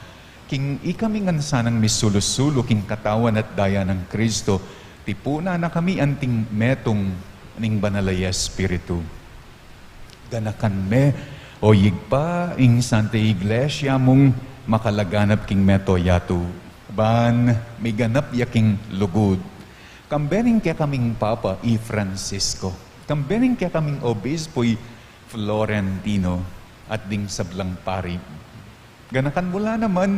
king ikami ngan sanang misulu-sulu king katawan at daya nang Kristo, tipunan na kami anting metung ning Banal a Espiritu. Ganakan me, o Ibpa, ing Santa Iglesia mung makalaganap king mabilug a yatu. Ban miganap ya king lugud. Kambe ning kekaming Papa i Francisco. Kambe ning kekaming Obispo i Florentino. At ding sablang pari. Ganakan mu la naman,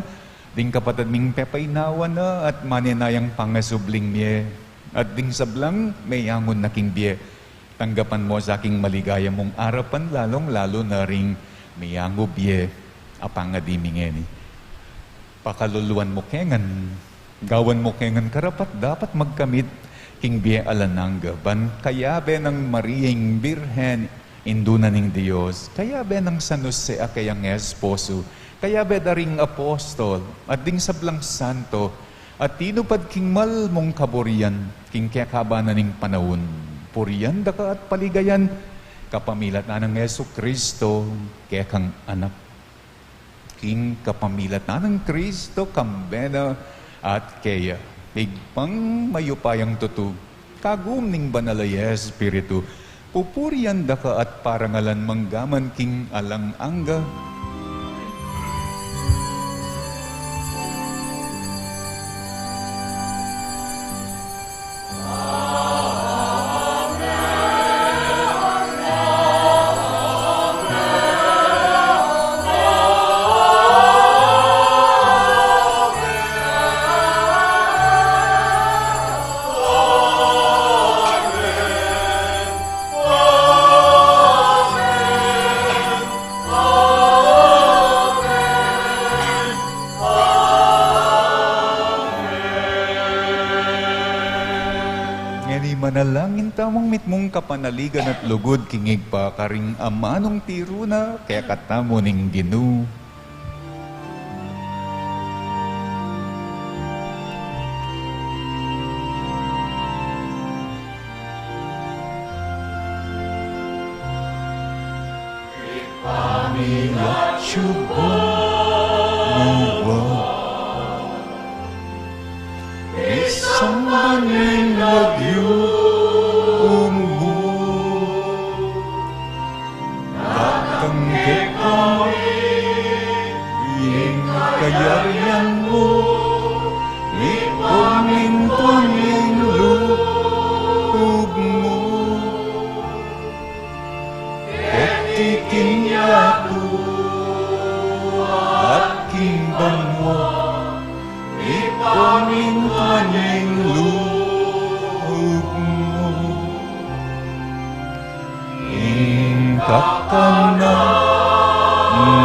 ding kapatad ming pepaynawan na at manenayang pangasubling mie, at ding sablang meyangu na king bie. Tanggapan mu sa king maligaya mung arapan, lalung-lalu na ring meyangu bie a pangadi mi ngeni. Pakaluluan mu ke ngan, gawan mu ke ngan karapat-dapat magkamit king bie alang angga, ban kayabe nang Maria ing Birhen, Indu na ning Dios, kayabe nang San Jose a kayang esposo, kayabe da ring apostol, at ding sablang santo, a tinupad king mal mung kaburian, king kekaban na ning panaun. Purian da ka at paligayan, kapamilatan nang Jesucristo, kekang Anak. King kapamilatan nang Kristo, kambe na at keya, Ibpang mayupayang tutu, kagum ning Banal a Espiritu, pupurian da ka at parangalan manggaman king alang angga. Ngeni manalangin tamung mitmung kapanaligan at lugud king Ibpa, karing amanung tiru na kekatamu ning Ginu. Ipamilat yu ba, Nuwa, misamban ning lagyu mu, datang kekami ing kayarian mu, mipamintuan ing lub mu. Keti king yatu at king banua, mipamintuan ing lub mu. Ing kakanan mi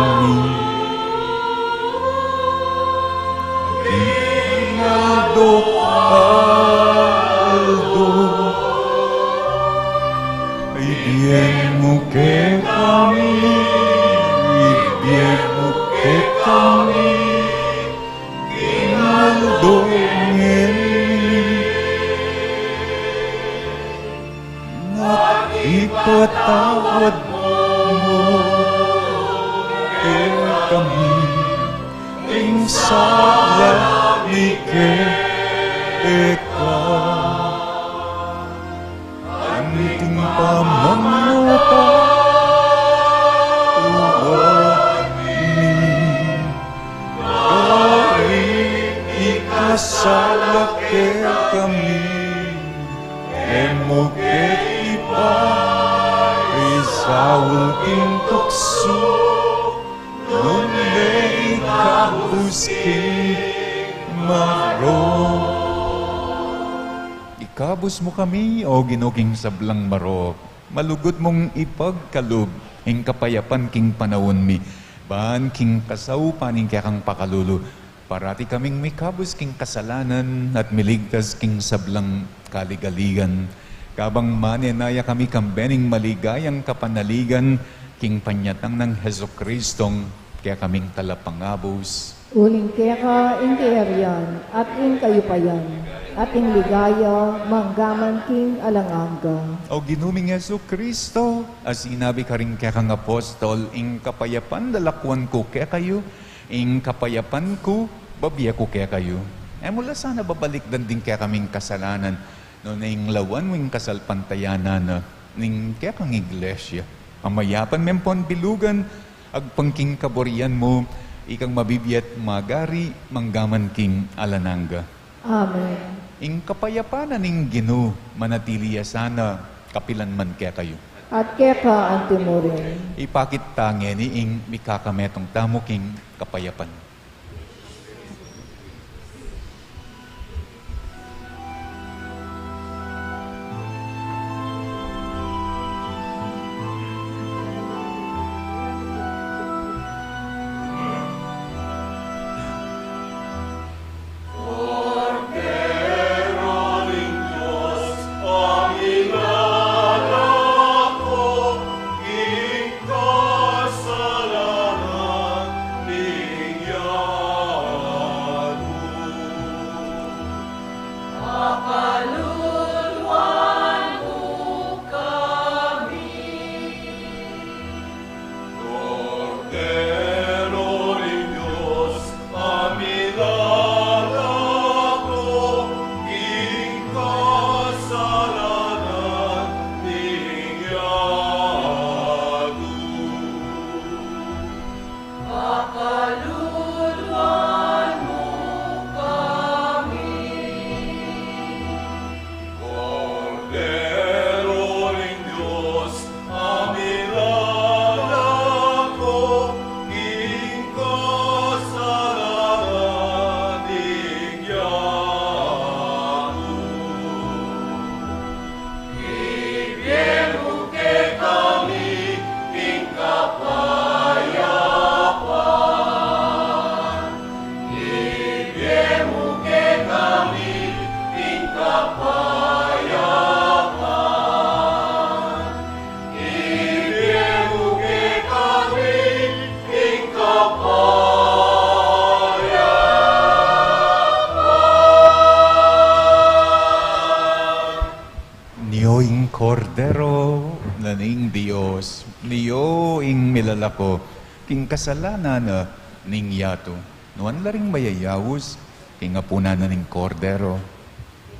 king aldo-aldo, ibie mu kekami, ibie mu kekami king aldo ngeni. At ipatawad mu kekami ing sala mi keka, anti ing pamamatawad mi karing mikasala kekami. E mu ke ipaisaul king tuksu, nune ikabus king marok. Ikabus mu kami, O Ginu, king sablang marok. Malugud mung ipagkalub ing kapayapan king panaun mi, ban king kasaupan ning kekang pakalulu, parati kaming mikabus king kasalanan at miligtas king sablang kaligaligan. Kabang manenaya kami kambe ning maligayang kapanaligan king panyatang nang Jesucristong kekaming Talapangabus. Uling keka ing kayarian at ing kayupayan. At ing ligaya, manggaman king alang angga. O Ginu ming Jesucristo, a sinabi karing kekang apostol, ing kapayapan lalakwan ku kekayu, ing kapayapan ku, babie ku kekayu. E mu la sana babalikdan ding kekaming kasalanan, nune ing lawan mu ing kasalpantayanan na ning kekang iglesia. Pamayapan meng pon bilugan, agpang king kaburian mu, ikang mabibie at magari, manggaman king alang angga. Amen. Ing kapayapan na ning Ginu, manatili ya sana, kapilan man kekayu. At keka anti mu rin. Ipakit ta ngeni ing mikakametung tamu king kapayapan. Nio ing Kordero na ning Dios, nio ing milalako king kasalanan na ning yatu. Nuan la ring mayayaus king apunan na ning Kordero.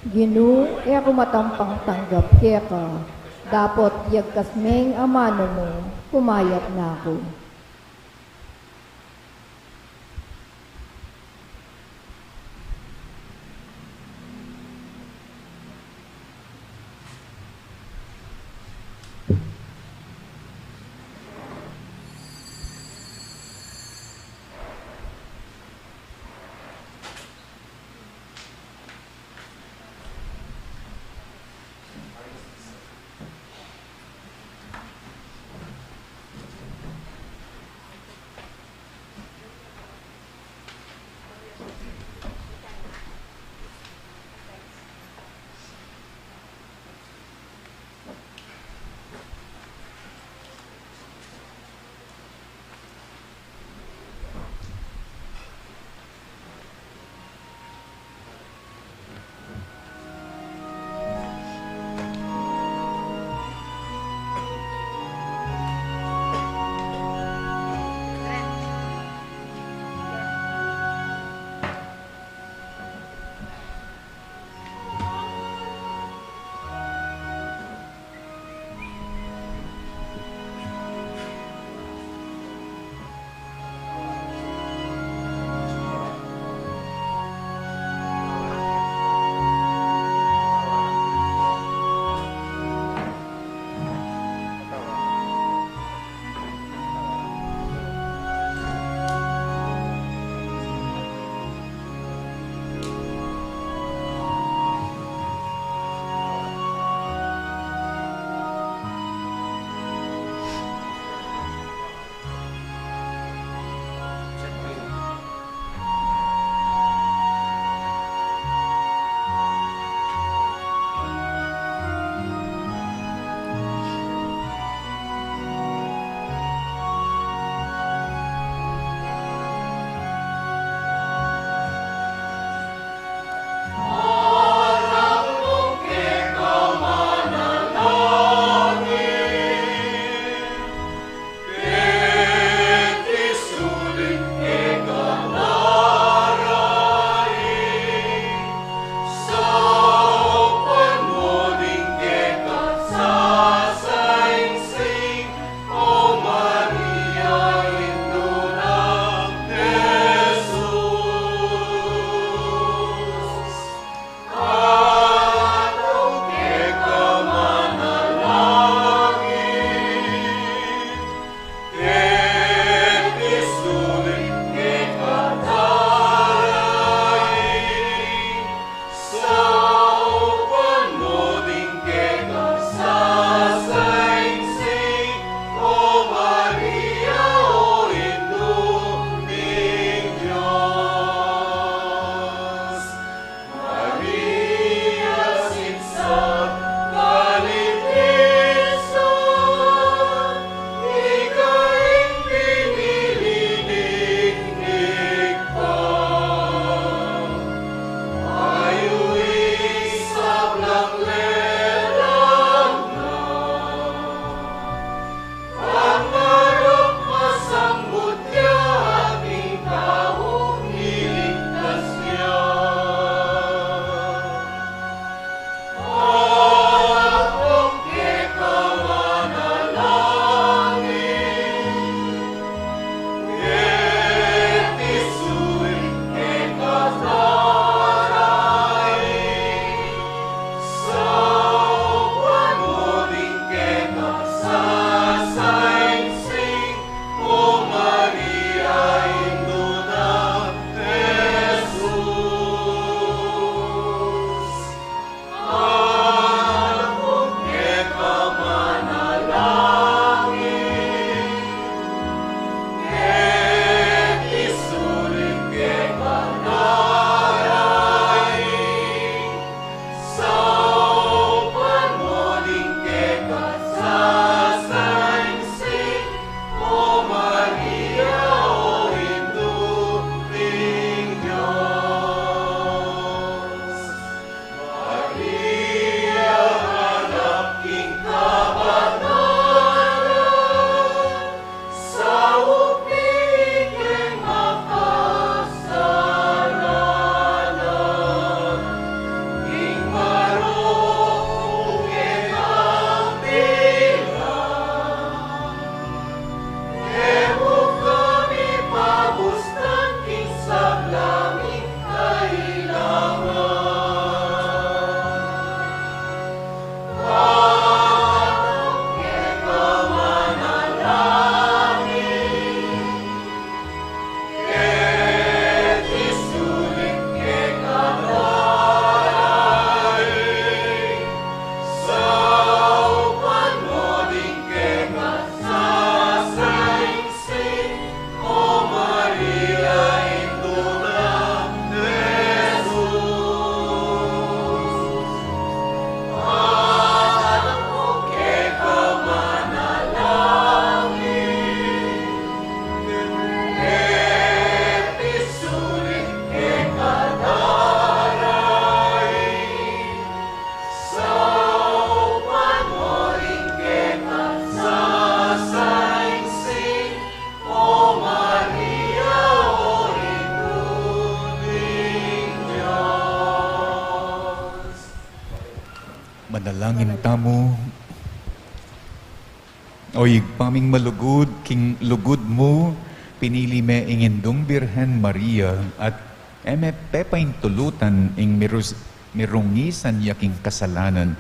Ginu, e ku matampang tanggap keka, dapot yagkas meng amanu mu, kumayap na ku. Manalangin tamu. O Ibpa ming malugud, king lugud mu, pinili me ing Indung Birhen Maria, at e me pepaintulutan ing mirus-, mirungisan ya king kasalanan.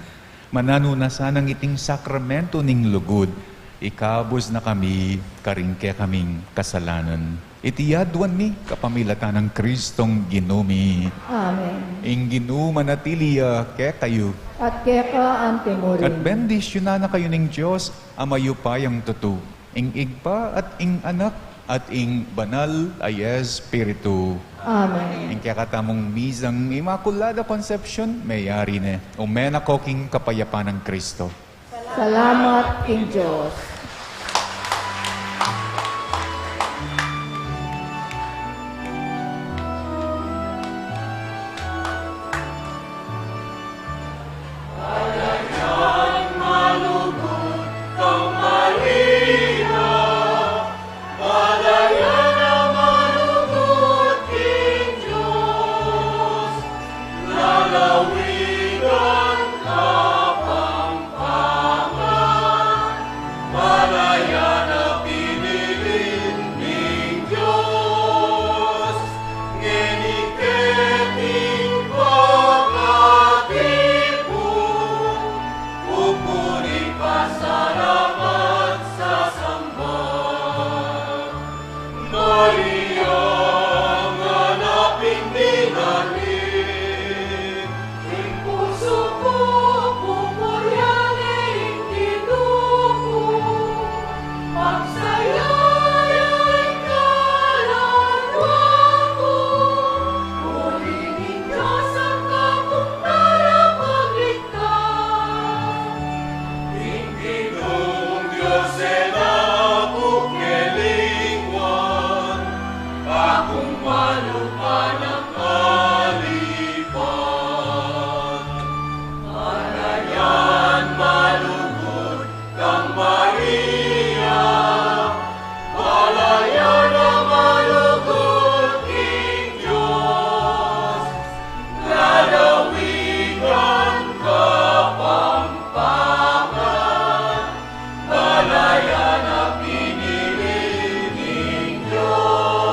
Mananu na sanang iting sakramento ning lugud, ikabus na kami karing kekaming kasalanan. Iti aduan mi kapamilatan nang Kristong Ginu mi. Amen. Ing Ginu manatili ya kekayu. At keka antimurin. At bendisyunan na kayu ning Dios a mayupayang tutu, ing Ibpa at ing Anak at ing Banal a Espiritu. Amen. Ing kekatamung misang Immaculada Concepcion meyari ne. Ume na ko king kapayapan nang Kristo. Salamat king Dios.